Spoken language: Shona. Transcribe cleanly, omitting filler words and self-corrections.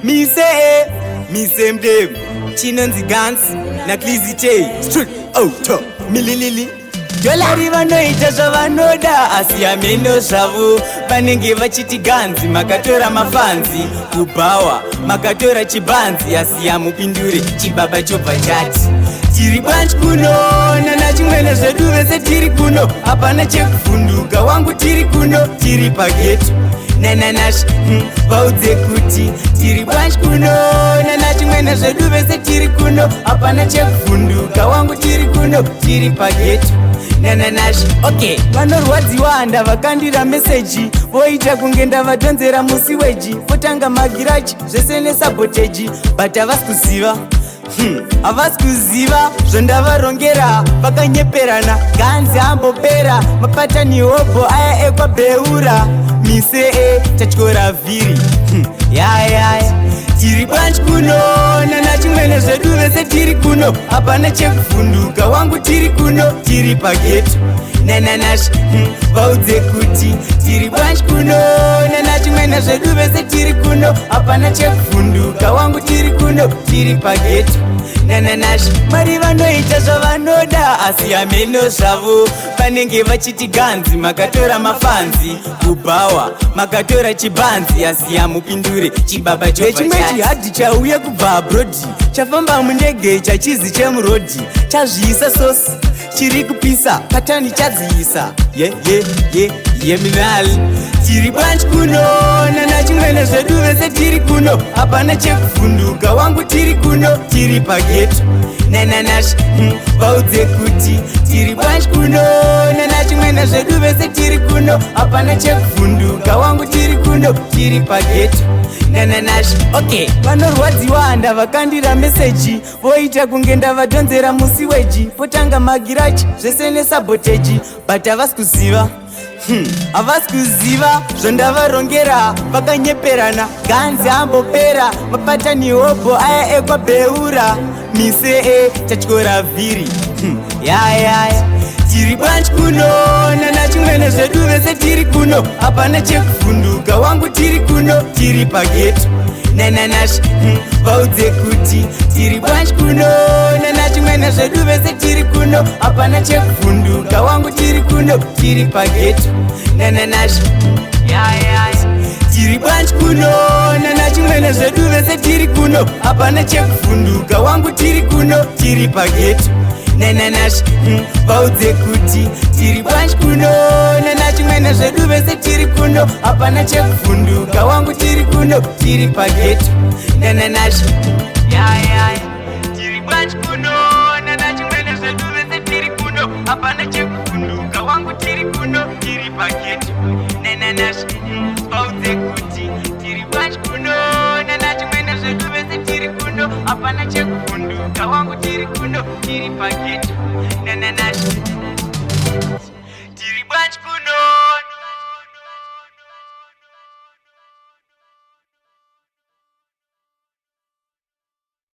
Mise e mise mdem chinonzi Gans naClizzy J street out mililili dolari. Vanoita zvavanoda, asi hameno zvavo. Vanenge vachiti ganzi makatora mafanzi kubhawa, makatora chibhanzi, asi hamupindure. Chibaba chobva chati tiri branch kuno nana chimwene zvedu vese tiri kuno, hapana chekuvhunduka wangu, tiri kuno, tiri paghetto nananash. Vaudze kuti tiri branch kuno nana chimwene zvedu vese tiri kuno, hapana chekuvhunduka wangu, tiri kuno, tiri paghetto nananash. Okay, vanorwadziwa ndavakandira meseji, voita kunge ndavadhonzera musi weji, votanga magirachi zvese nesabotage, but havasi kuziva. Havasi kuziva zvondavarongera. Vakanyeperana ganzi ambopera mapatani hobho aya ekwabheura mise e tatyora vhiri. Yayaya, tiri branch kuno nana chimwene zvedu vese tiri kuno, hapana chekuvhunduka wangu, tiri kuno, tiri paghetto nananash. Vaudze kuti tiri branch kuno nana chimwene zvedu vese tiri kuno, hapana chekuvhunduka wangu, tiri kuno, tiri paghetto nananash. Mari vanoita zvavanoda, asi hameno zvavo. Vanenge vachiti ganzi makatora mafanzi kubhawa, makatora chibhanzi, asi hamupindure. Chibaba chechimwe chihadhi chauya kubva abroad, chafamba mundege, chachizi chemurodhi, chazviisa sosi chiri kupisa patani, chadziisa ye ye ye yeminal. Tiri branch kuno nana chimwene zvedu vese tiri kuno, hapana chekuvhunduka wangu, tiri kuno, tiri paghetto nananash. Vaudze kuti tiri branch kuno nana chimwene zvedu vese tiri kuno, hapana chekuvhunduka wangu, tiri kuno, tiri paghetto nananash. Okay, vanorwadziwa ndavakandira meseji, voita kunge ndavadhonzera musi weji, votanga magirachi zvese nesabotage, but havasi kuziva. Havasi kuziva zvondavarongera. Vakanyeperana ganzi ambopera mapatani hobho aya ekwabheura mise e tatyora vhiri. Yayaya, tiri branch kuno nana chimwene zvedu vese tiri kuno, hapana chekuvhunduka wangu, tiri kuno, tiri paghetto nananash. Vaudze kuti tiri branch kuno nana chimwene zvedu vese tiri kuno, hapana chekuvhunduka wangu, tiri kuno, tiri paghetto nananash. Tiri branch kuno nana chimwene zvedu vese tiri kuno, hapana chekuvhunduka wangu, tiri kuno, tiri paghetto nananash. Vaudze kuti tiri branch kuno nana chimwene zvedu vese tiri kuno, hapana chekuvhunduka wangu, tiri kuno, tiri paghetto nananash. Tiri branch kuno nana chimwene zvedu vese tiri kuno, hapana chekuvhunduka wangu, tiri kuno, tiri paghetto nananash. Vaudze kuti tiri branch kuno nana chimwene zvedu vese tiri kuno, hapana chekuvhunduka wangu, tiri kuno, tiri paghetto nananash.